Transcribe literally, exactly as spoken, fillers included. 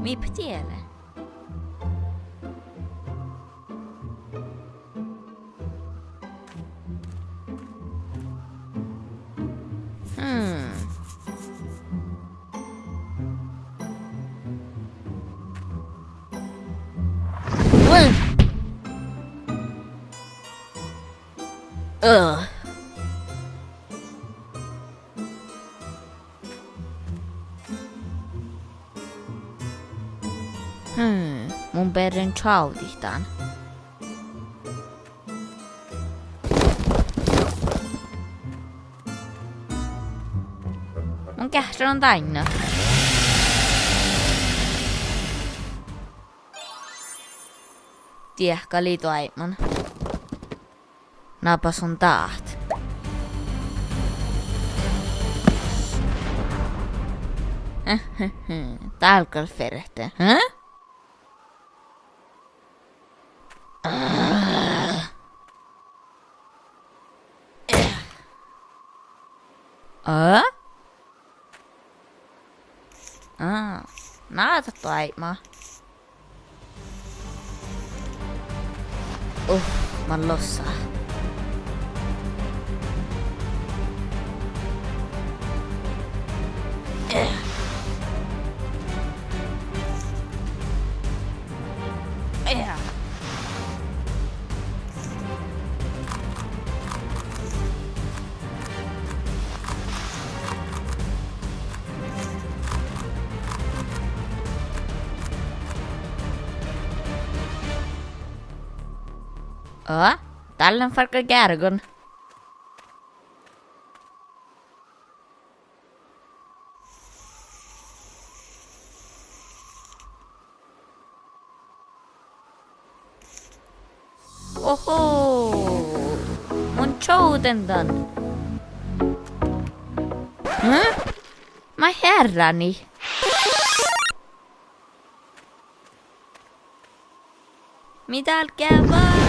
Mii bidjat lea? Hmm. Ui. Ugh. Hmm, mun bearen čoavdit dan. Mun geahččalan dainna. Diehka lei doaibman. Na ba son dát. Dál gal ferte, ha? Á? Á, na dat doaibma. Uh, man lossa. Á, dál lean fargga geargan. Ohó, mun čuovden dan. Hm? Maid earráni? Mii dál geavá?